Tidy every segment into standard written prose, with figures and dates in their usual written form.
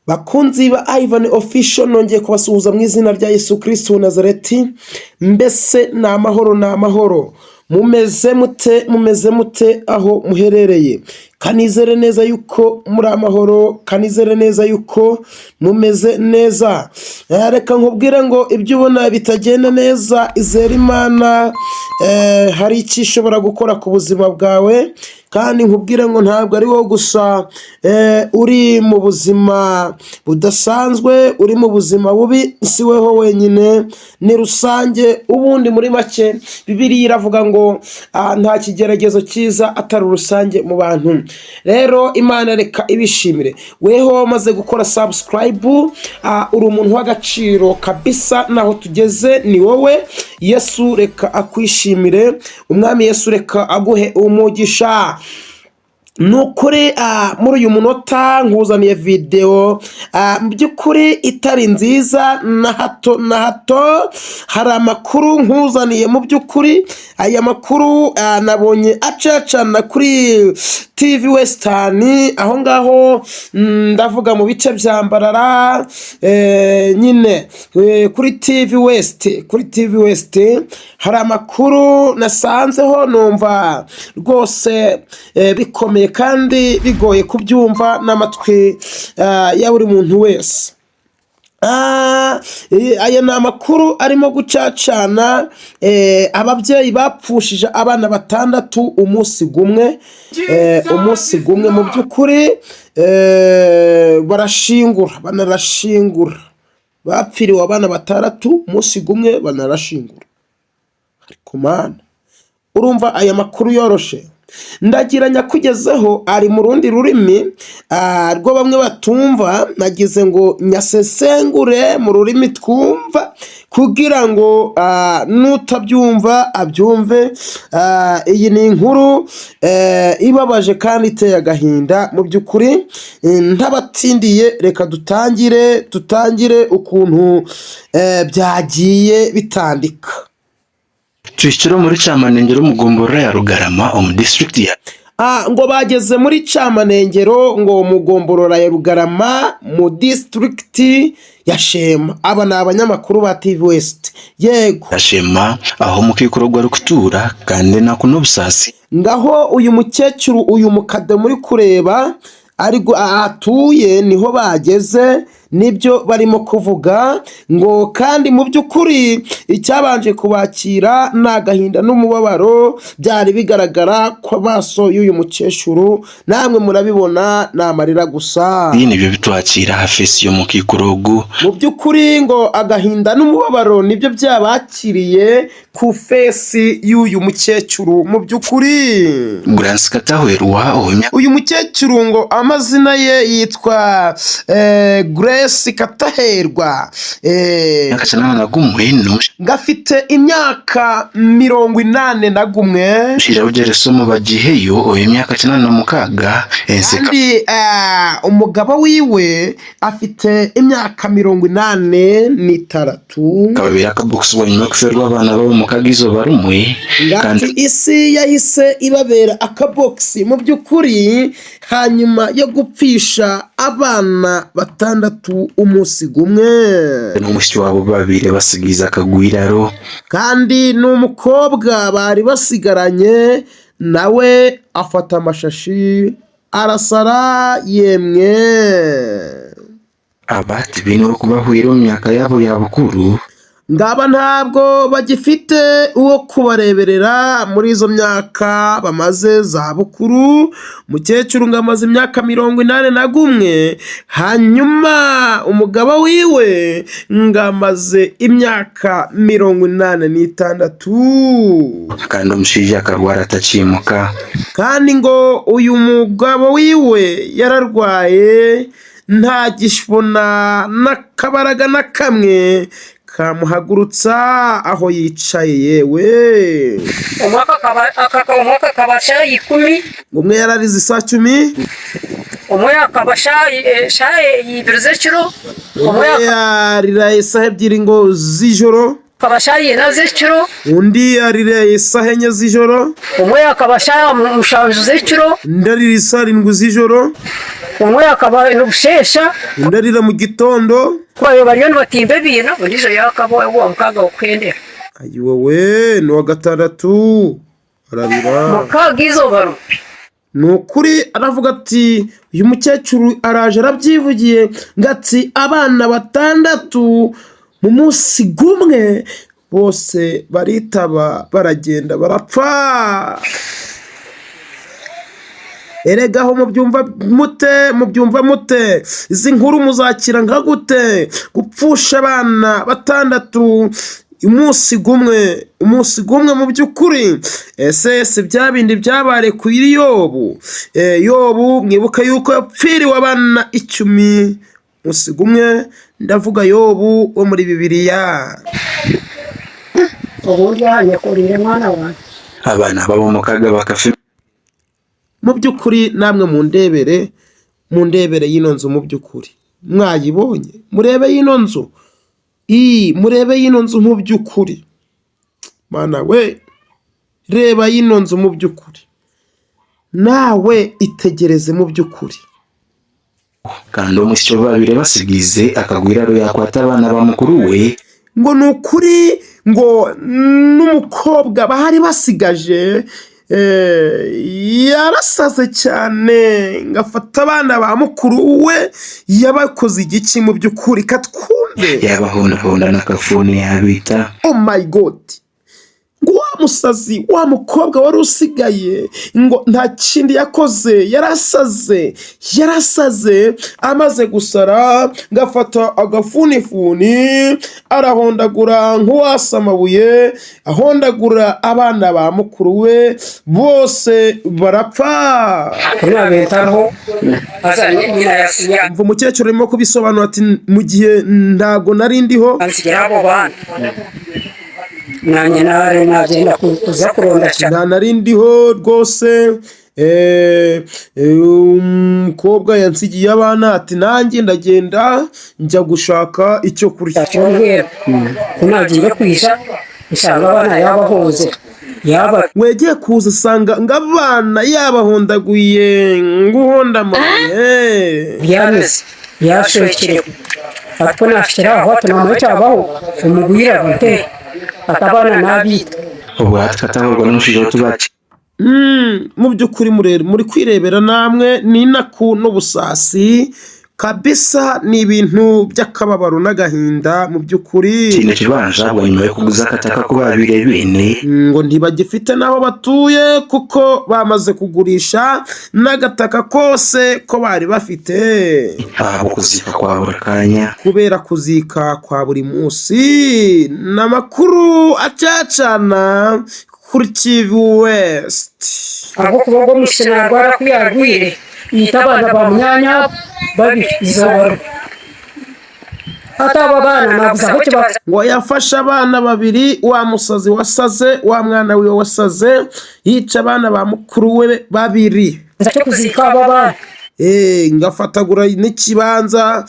Bakunzi ba Ivan Official, nongeye kubasuhuza mu izina rya Yesu Kristo wa Nazareti. Mbese ni amahoro? Ni amahoro? Mumeze mute? Mumeze mute aho muherereye? Kanizere neza yuko muri amahoro, kanizere neza yuko mumeze neza. Reka nkubwire ngo ibyo ubona bitagenda neza, izere Imana, hari icyo ishobora gukora ku buzima bwawe. Kandi nkubwire ngo ntabwo ari wowe gusa uri mu buzima budasanzwe, uri mu buzima bubi, si weho wenyine, ni rusange. Ubundi muri make, Bibiliya iravuga ngo nta kigeragezo cyiza atari rusange mu bantu. Rero Imana reka ibishimire. Weho wamaze gukora subscribe, uri umuntu w'agaciro kabisa. Naho tugeze ni wowe. Yesu reka akwishimire, Umwami Yesu reka aguhe umugisha. Ni ukuri, muri uyu munota nkuzaniye videwo mu by'ukuri itari nziza na hato na hato. Hari amakuru nkuzaniye. Mu by'ukuri aya makuru nabonye acacana kuri TV Western aho ngaho, ndavuga mu bice bya Mbarara nyine, kuri TV West. Kuri TV West hari amakuru nasanzeho, numva rwose bikomeye kandi bigoye kubyumva n'amatwi ya buri muntu wese. Aya ni amakuru arimo gucacana, ababyeyi bapfushije abana batandatu umunsi gumwe, umunsi gumwe. Mu by'ukuri barashingura, banarashingura. Bapfiriwe abana batandatu umunsi gumwe, banarashingura. Ariko Mana, urumva aya makuru yoroshe? Ndagira nyakugezeho, ari mu rundi rurimi rwo bamwe batumva. Nagize ngo nyasesengure mu rurimi twumva kugira ngo n'utabyumva abyumve. Iyi ni inkuru ibabaje kandi iteye agahinda mu by'ukuri. Ntabatindiye, reka dutangire ukuntu byagiye bitandika. Tuhikire muri Kyamanengero omu gomborora ya Rugarama omu disitulikiti ya Ngo bageze muri Cyamanengero, ngo mu gomborora ya Rugarama, mu disitirigiti ya Shema. Aba ni abanyamakuru ba TV West, yego. Shema aho omukaikuru ogu arikutuura kandi enaku n'obusaasi. Ngaho uyu mukecuru, uyu mukade muri kureba ari atuye, niho bageze, nibyo barimo kuvuga. Ngo kandi mu by'ukuri icyabanje kubakira ni agahinda n'umubabaro byari bigaragara ku maso y'uyu mukecuru. Namwe murabibona, ni amarira gusa. Nibyo bitwakira aha face y'omukaikuru ogu. Mu by'ukuri ngo agahinda n'umubabaro nibyo byabakiriye ku face y'uyu mukecuru mu by'ukuri. Gransi Katahwerwa ow'emyaka Uyu mukecuru ngo amazina ye yitwa Grace Kataherwa. 81 Ngo afite imyaka 81. N'omushaija Bugeresomo Bagiheyo ow'emyaka 86 enseka. Kandi umugabo wiwe afite imyaka 86. Kababeera akabokisi bwanyuma y'okuferwa abaana babo mukaga izooba rimwe kandi Ngati isi yahise ibabera akabogisi mu by'ukuri hanyuma yo gupfisha abana batandatu umunsi gumwe. N'omwishiki waabo babiri basigize akagwiraro. Kandi n'umukobwa bari basigaranye nawe afata amashashi arasara yemwe. Aba tibaine okubahwera omu myaka yaabo ya bukuru. Ngaba ntabwo bagifite uwo kubareberera muri izo myaka bamaze za bukuru. Umukecuru ngo amaze imyaka 81, hanyuma umugabo wiwe ngo amaze imyaka 86. Kandi omushaija akarwara atakiimuka. Kandi ngo uyu mugabo wiwe yararwaye, ntagishobona n'akabaraga na kamwe kamuhagurutsa aho yicaye yewe. Omwe akaba shaaha 10. Umwe yararize isaa 10. Omwe akaba shaaha 2 z'ekiro. Umwe yarira isaha 2 ngo z'ijoro. Akaba shaaha ina z'ekiro. Undi arira isaha 4 z'ijoro. Omwe akaba shaaha 7 z'ekiro. Undi arira isaha 7 z'ijoro. Omwe akaba nibusheesha. Undi arira mu gitondo. Ku bariyo nibatimba ebiina, ondiijo yaakaba owa mukaaga okuhendera. Ayiwewe, ni uwa gatandatu ararira. Mukaaga eizooba rimwe. Ni ukuri aravuga ati uyu mukecuru araje arabyivugiye ngo ati abana batandatu mu munsi gumwe bose baritaba, baragenda, barapfa. Erega aho mubyumva mute? Mubyumva mute? Izi nkuru muzakira nka gute? Gupfusha abana batandatu umunsi gumwe, umunsi gumwe mu by'ukuri. Ese si bya bindi byabaye kuri Yobu? Yobu mwibuka yuko yapfiriwe abana 10 umunsi gumwe. Ndavuga Yobu wo muri Bibiliya. Obundi ahanyekurire mwana wange. Abaana babo mukaga bakafa. Mu by'ukuri namwe mundebere, mundebere y'ino nzu. Mu by'ukuri mwayibonye? Murebe y'ino nzu, murebe y'ino nzu. Mu by'ukuri mana we, reba y'ino nzu. Mu by'ukuri nawe itegereze mu by'ukuri. Kandi omusyo babiri basigize akagwiraro yakwata abana ba mukuru we. Ngo ni ukuri ngo n'umukobwa bari basigaje yarasaze cyane, ngafata abana ba mukuru we. Yabakoze igiki mu by'ukuri? Katwumve. Yabahondahonda n'akafuni yabita. Oh my God! Ngo wa musazi, wa mukobwa wari usigaye, ngo nta kindi yakoze, yarasaze, yarasaze. Amaze gusara ngafata agafunifuni arahondagura nk'uwasa amabuye, ahondagura abana ba mukuru we bose barapfa. Kunabentaho haza nyina yasinya. Umva umukecuru arimo kubisobanura ati mu gihe ntabwo nari ndiho. Ansigira abo bana, nanye nare nagenda kuza kuronda cyane. Nta nari ndiho rwose. Umukobwa yansigiye abana, ati nanjye ndagenda njya gushaka icyo kurya. Cyongera kunagiye kwisha usanga abana yabahunze yaba. Wegeye kuza usanga ngo abana yabahondaguye nguhonda amabuye. Byameze yashokere atwo nashikira aho ati cyabaho umugwira nte atabana nabita. Ubwo tukatahurwa n'umushijo tubaki. Mu by'ukuri muri kwirebera namwe, ni inaku n'ubusasi kabisa, ni ibintu by'akababaro n'agahinda mu by'ukuri. Kino kibanja bwa nyuma yo kuguza akataka ko babire bene. Ngo ntibagifite n'aho batuye kuko bamaze kugurisha n'agataka kose ko bari bafite. Aho kuzika kwa buri kanya. Kubera kuzika kwa buri munsi. Ni amakuru acacana kuri Kivu West. Aho kuba ngo mushina arwara kuyarwire yita abana ba munyanya babiri izobaro ataba bana nabuza aho kiba. Ngo yafashe abana babiri, wa musazi wasaze, wa mwana wiwe wasaze, yica abana ba mukuru we babiri. Cyo kuzika aba bana. Ngafatagura n'ikibanza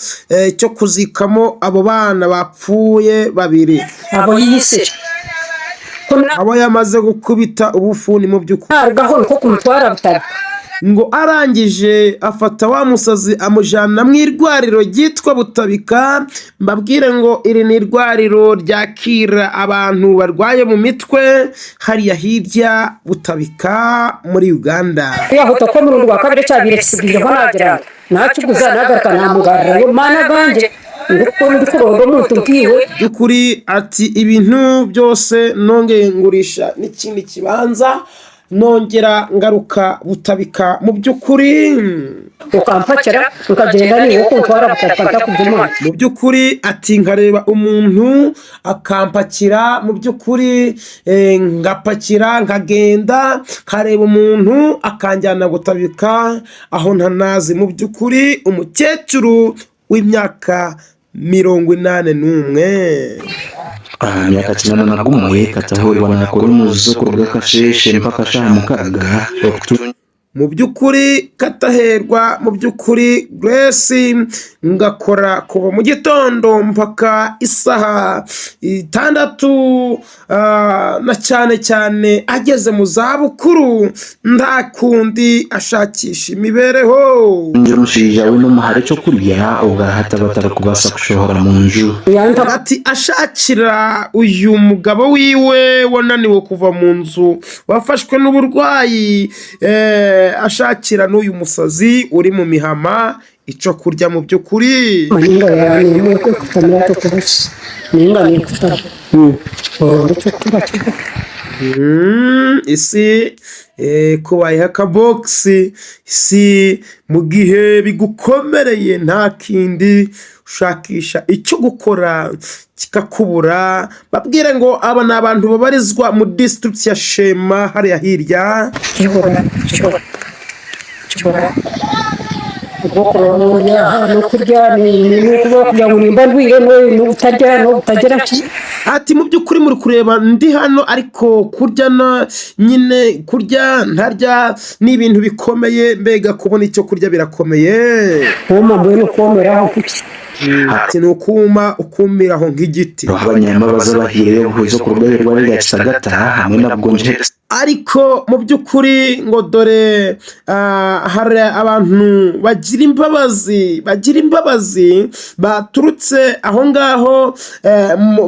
cyo kuzikamo abo bana bapfuye babiri. Abo yise ko Abo yamaze gukubita ubufuni mu by'ukuri. Nta ko kumutwara butaka. Ngo arangije afata wa musazi amujyana mu irwariro ryitwa Butabika. Mbabwire ngo iri ni irwariro ryakira abantu barwaye mu mitwe hariya hirya Butabika muri Uganda. Kwihuta ko mu rwa kabiri cyabire kisigireho nagera nacuguza nagaruka namugarurayo mana ganje nguko ndi kuronda umuntu nkiwe. By'ukuri ati ibintu byose nongeye ngurisha n'ikindi kibanza, nongera ngaruka Butabika mu by'ukuri. Ukampakira ukagenda niwe kuntwara butaka ntakubye. Mu by'ukuri ati nkareba umuntu akampakira mu by'ukuri, ngapakira nkagenda nkareba umuntu akanjyana Butabika aho ntanazi. Mu by'ukuri umukecuru w'imyaka 81. Myaka 81 katahuribwa nakora umuzo kuruga kasheshe mpaka shaha mukaga. Mu by'ukuri Kataherwa, mu by'ukuri Grace, ngakora kuva mu gitondo mpaka isaha 6, na cyane cyane ageze mu zabukuru, nta kundi ashakisha imibereho. Nje omushaija we n'omuhara ekyokurya obwahati abatarikubaasa kushohora mu nju. Yanta. Ati ashakira uyu mugabo wiwe wananiwe kuva mu nzu, wafashwe n'uburwayi, ashakira n'uyu musazi uri mu mihama icyo kurya mu by'ukuri. Maninga yanimwe kwekutamira tukubusa ninga nikutama ndetse tuba. Isi kubayeho akabogisi, isi mu gihe bigukomereye nta kindi ushakisha icyo gukora kikakubura. Babwire ngo aba ni abantu babarizwa mu district ya Shema hariya hirya. Kibura kibura kibura ubwo no kurya ni ukuvuga kugira ngo nimba ndwire no utarya no utagira ki. Ati mu by'ukuri muri kureba ndi hano, ariko kurya na nyine kurya ntarya ni ibintu bikomeye, mbega kubona icyo kurya birakomeye. Woma mbwene komeraho kuki. Ati ni ukuma ukumiraho nk'igiti. Hariho abanyambabazi abahireyo obuhwezi okuruga ahairwaro rya Kitagata hamwe na Bugonje. Ariko mu by'ukuri ngo dore hari abantu bagira imbabazi, bagira imbabazi baturutse aho ngaho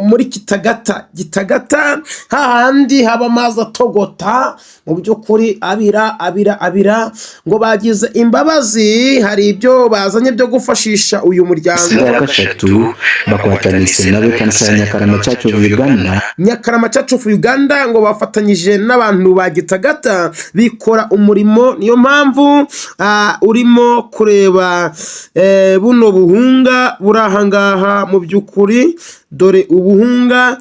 muri Kitagata, Gitagata hahandi haba amazi atogota mu by'ukuri abira abira abira, ngo bagize imbabazi, hari ibyo bazanye byo gufashisha uyu muryango. Ya kashatu bakwatanise n'ab'ekanisa ya Nyakarama Church of Uganda. Nyakarama Church of Uganda ngo bafatanyije n'abantu ba Gitagata bikora umurimo. Niyo mpamvu urimo kureba buno buhunga buri aha ngaha. Mu by'ukuri dore ubuhunga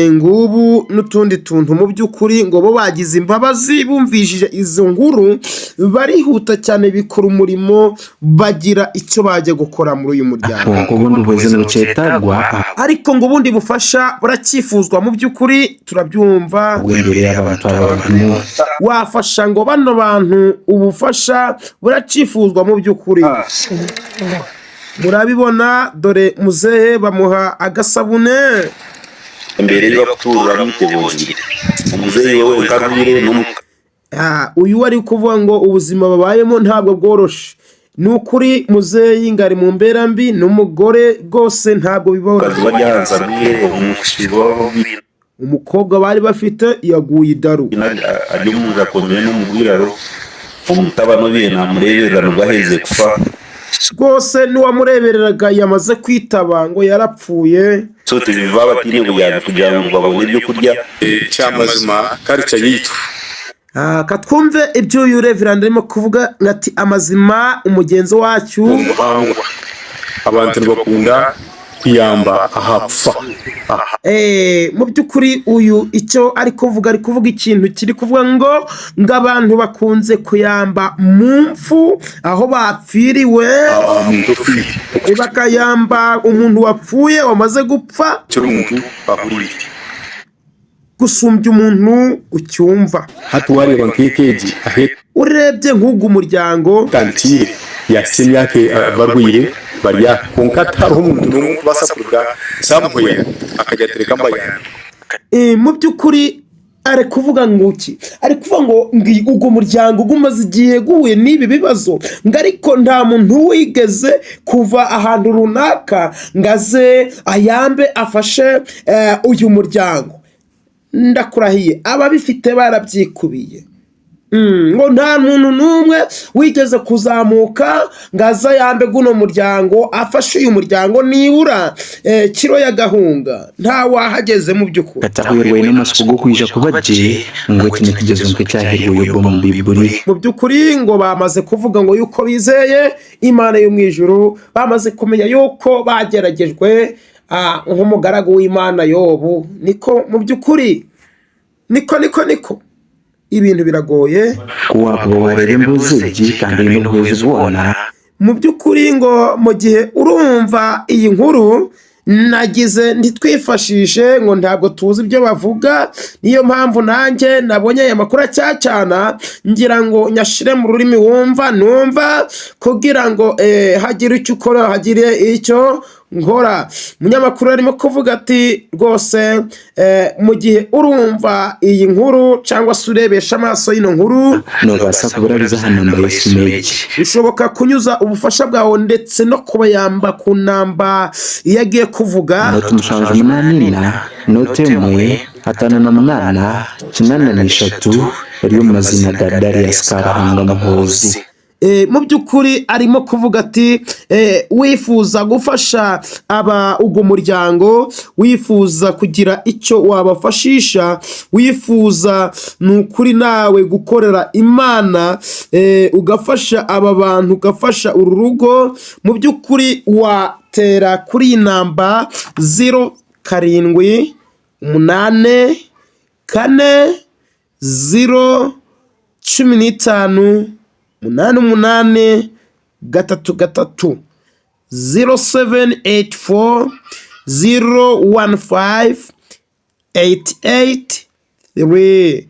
ngubu n'utundi tuntu. Mu by'ukuri ngo bo bagize imbabazi, bumvishije izo nkuru barihuta cyane bikora umurimo, bagira icyo bajya gukora muri uyu muryango. Konka obundi obuhwezi nibukyetagwa. Ariko ngo ubundi bufasha buracyifuzwa, mu by'ukuri turabyumva. Obwembere y'abantu abantu. Wafasha ngo bano bantu, ubufasha buracyifuzwa mu by'ukuri. Murabibona, dore muzehe bamuha agasabune. Embere y'abakutura mutebongire umuzeyi wewe nkarwire. Uyu wari kuvuga ngo ubuzima babayemo ntabwo bworoshe, ni ukuri muzeyi ngari mu mbera mbi n'umugore rwose ntabwo biboroshye. N'omukazi baryahanzamire omushibo. Umukobwa bari bafite yaguye idaru. Ari omunju akomire n'omugwiraro omutabano biye namureberera nubwo aheze kufa. Rwose n'uwamurebereraga yamaze kwitaba, ngo yarapfuye. So tubiva batine buyambi kugira ngo babone ibyo kurya. Kyamazima karica yitu. Katwumve ibyo uyu reverend arimo kuvuga ati amazima umugenzo wacu. Omubuhangwa abantu nibakunda kuyamba ahapfa. Mu by'ukuri uyu icyo ari kuvuga ikintu kiri kuvuga ngo abantu bakunze kuyamba mu mfu aho bapfiriwe. Aha muntu ofiire. Bakayamba umuntu wapfuye, wamaze gupfa. Kiri omuntu ahuriire. Gusumbya umuntu ucyumva. Hati wareba nk'ekeegi ahe Urebye nk'ugu muryango tantire yahisa emyaka barwire barya, konka tihariho omuntu n'omwe okubaasa kuruga somewhere akajya atereka ambayamba. Mu by'ukuri ari kuvuga ngo iki? Ari kuvuga ngo ugo muryango gumaze igihe guhuye n'ibi bibazo, ngo ariko nta muntu wigeze kuva ahantu runaka ngo aze ayambe afashe uyu muryango. Ndakurahiye ababifite barabyikubiye. Ngo nta muntu n'umwe wigeze kuzamuka ngo aze ayambe guno muryango, afashe uyu muryango nibura kiro y'agahunga, nta wahageze mu by'ukuri. Katahwirwaine n'amasuku g'okwija kuba gye ngo eki nikigezo nk'ekyahirwe Yobu omu Bibuli. Mu by'ukuri ngo bamaze kuvuga ngo yuko bizeye Imana yo mu ijuru, bamaze kumenya yuko bageragejwe nk'umugaragu w'Imana Yobu. Niko mu by'ukuri niko ibintu biragoye. Kuwaba wareba embuzi egi kandi oine obuhwezi bwona. Mu by'ukuri ngo mu gihe urumva iyi nkuru Nagize ntitwifashishe ngo ntabwo tuzi ibyo bavuga. Niyo mpamvu nanjye nabonye aya makuru acyacana, ngira ngo nyashire mu rurimi wumva numva, kugira ngo hagire icyo ukora, hagire icyo nkora. Umunyamakuru arimo kuvuga ati rwose mu gihe urumva iyi nkuru cyangwa se urebesha amaso y'ino nkuru, Nobaasa kuburabiza aha namba y'esimu egi. Bishoboka kunyuza ubufasha bwawe ndetse no kubayamba ku namba iyo agiye kuvuga. 078 4 58 83 eri omu mazina ga Darius Karuhanga Muhoozi. Mu by'ukuri arimo kuvuga ati wifuza gufasha aba ugo muryango, wifuza kugira icyo wabafashisha, wifuza ni ukuri nawe gukorera Imana, ugafasha aba bantu, ugafasha uru rugo, mu by'ukuri watera kuri iyi namba 0784 015 8833, 0784 015 883.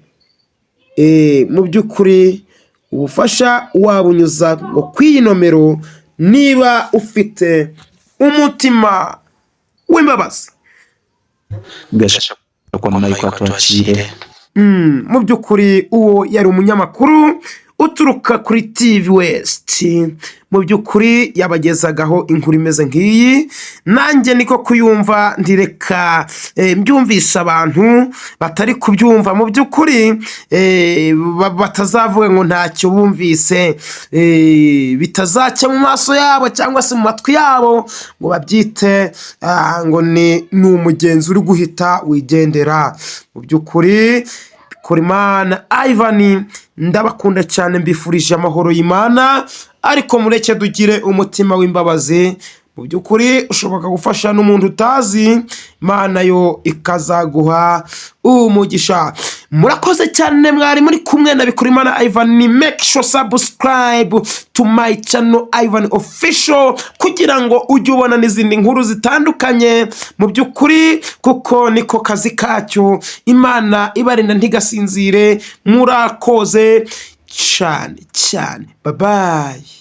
Mu by'ukuri ubufasha wabunyuza ngo kw'iyi nomero niba ufite umutima w'imbabazi. Gashakwa Michael Atwakire. Mu by'ukuri uwo yari umunyamakuru uturuka kuri TV West. Mu by'ukuri yabagezagaho inkuru imeze nk'iyi, nanjye niko kuyumva ndireka mbyumvisha abantu batari kubyumva. Mu by'ukuri batazavuga ngo ntacyo bumvise, bitazacya mu maso yabo cyangwa se mu matwi yabo ngo babyite ngo ni umugenzi uri guhita wigendera. Mu by'ukuri Bikorimana Ivan, ndabakunda cyane, mbifurije amahoro y'Imana, ariko mureke dugire umutima w'imbabazi. Mu by'ukuri ushobora gufasha n'umuntu utazi, Imana yo ikazaguha umugisha. Murakoze cyane, mwari muri kumwe na Bikorimana Ivan. Make sure subscribe to my channel Ivan Official kugira ngo ujye ubona n'izindi nkuru zitandukanye, mu by'ukuri kuko niko kazi kacyo. Imana ibarinda ntigasinzire. Murakoze cyane cyane, bye bye.